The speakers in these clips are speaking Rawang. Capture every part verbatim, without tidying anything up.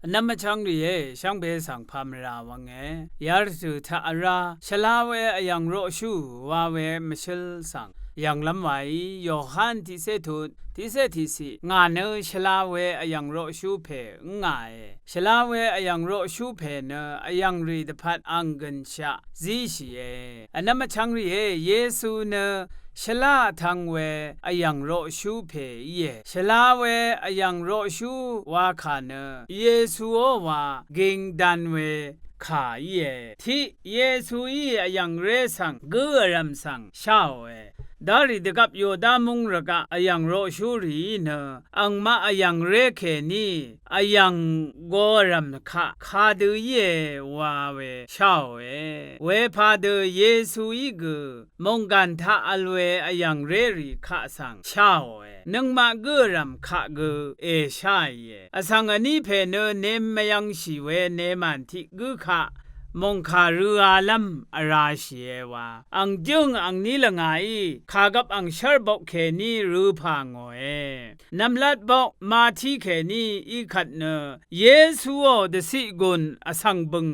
Vnvm vchvng rìé, shvngbe svng pà mvrà wvnge. Yarvtø̀ taq vrá, shvla we vyv̀ng roqshú wa we mvshǿl svng yv̀nglv́m wàí, Yohan tiqcé tut, tiqcé tiqciq, ngà nø shvla we vyv̀ng roqshú pè ǿngàe. Shvla we vyv̀ng roqshú pè nø vyv̀ng rì dvpvt ang gø̀nshaq zíshìe. Vnvm vchvng rìé, Yesu nø shvlá vtvng we vyv̀ng roqshú pè íe. Shvla we vyv̀ng roqshú wakà nø Yesuó wa ging dan we kà íe. Tiq Yesuí vyv̀ngré svng gǿ vrv̀m svng sháòe. Darì dvgvp Yoda mung rvgaq vyv̀ng roqshú rìí nø angmaq vyv̀ngré kèní vyv̀ng go vrv̀m kaq kadø íe wa we sháòe. Wepadø Yesuí gø mònggàn taq vl we vyv̀ngré rì kaq svng sháòe. Nøngmaq gǿ vrv̀m kaq gø èsháìe. Vsvng vní pè nø nem mvyv̄ngshì we nemàn tiq gǿ kaq mòngkà røalv́m vrāshìe wa. Ang jǿng angní lvngàí kàgvp angshv́r bok kèní røpà ngòe. Nv̀mlat bok mati kèní í kvt nø Yesuò dvciq gùn vsvng bø̀ng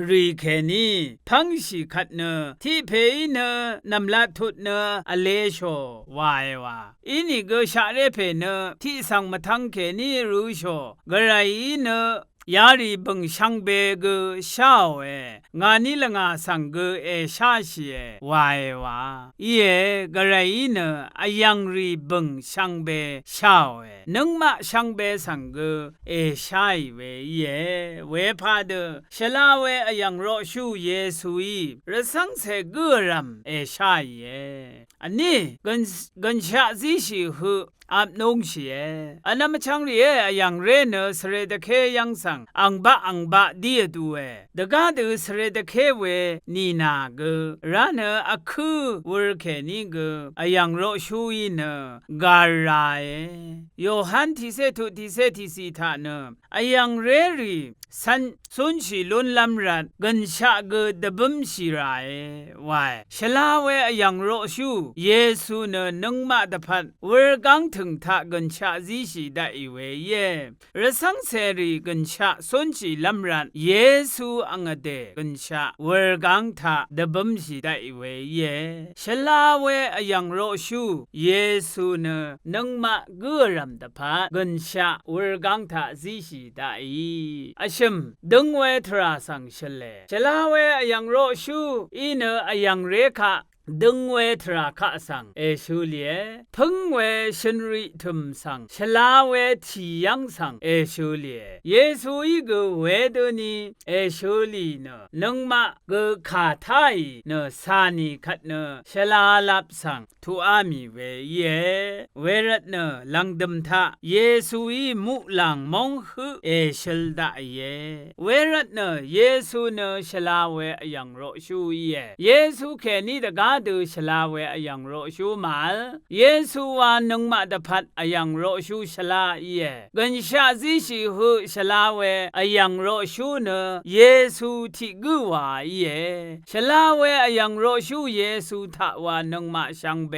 rì kèní pv́ngshì kvt nø tiq pèí nø nv̀mlat tut nø vleshò wàe wa. Inìgø shaqré pè nø tiq svng mvtvng kèní rø̄shò, gvrayí nø yarì bø̀ng shvngbe gø sháòe, ngàní lvngà svng gø èsháshìe wàe wa. Íe, gvrayí nø vyv̀ng rì bø̀ng shvngbe sháòe, nøngmaq shvngbe svng gø èsháì we íe. Wepadø shvla we vyv̀ng roqshú Yesuí rvcv́ngcè gǿ vrv̀m èsháìe. Vní gø̀n, gø̀nshaq zíshì høq apnúngshìe. Vnvm vchvng rìé, vyv̀ngré nø svre dvké yv́ng svng angbaq angbaq dí vdue. Dvgá dø svre dvké we nìnà gø vrá nø vkǿ wur kèní gø vyv̀ng roqshúí nø gàràe. Yohan tiqcé tut tiqcé tiqciq taq nø vyv̀ngré rì cv̄n cúnshì lúnlv́m rvt gø̀nshaq gø dvbǿmshì ràe wae. Shvla we vyv̀ng roqshú Yesu nø nøngmaq dvpvt wurgáng tø̀ng taq gø̀nshaq zíshì daqì we íe. Rvcv́ngcèrì gø̀nshaq cúnshìlv́m rvt Yesu ang vdè gø̀nshaq wurgáng taq dvbǿmshì daqì we íe. Shvla we vyv̀ng roqshú Yesu nø nøngmaq gǿ vrv̀m dvpvt gø̀nshaq wurgáng taq zíshì daqì. Vshø̀m døng we tvrà svng shø̀le. Shvla we vyv̀ng roqshú í nø vyv̀ngré kaq døng we tvrà kaq svng èshø lìe. Pǿng we shønriq tø̀m svng shvla we tì yv́ng svng èshø lìe. Yesuí gø wedøni èshø lì nø nøngmaq gø kà táì nø cà nì kvt nø shvlalap svng tuqá mì we íe. Wervtnø lv̀ngdø̀m taq Yesuí muqlàng móng høq èshøl daqìe. Wervtnø Yesu nø shvla we vyv̀ng roqshú íe. Yesu kèní dvgá dø shvla we vyv̀ng roqshú màvl. Yesu wa nøngmaq dvpvt vyv̀ng roqshú shvlá íe. Gø̀nshaq zíshì høq shvla we vyv̀ng roqshú nø Yesu tiq gǿ wa íe. Shvla we vyv̀ng roqshú Yesu taq wa nøngmaq shvngbe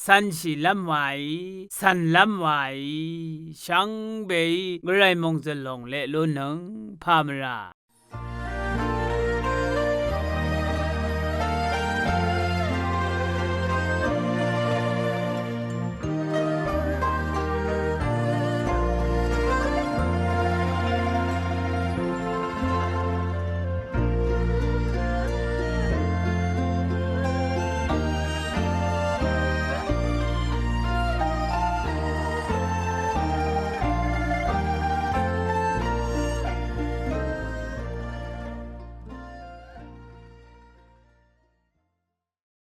cv̄nshìlv́m waí, cv̀nlv́m waí, shvngbeí gvray mòngzø̀l lòng leq lúnnøng pà mvrà.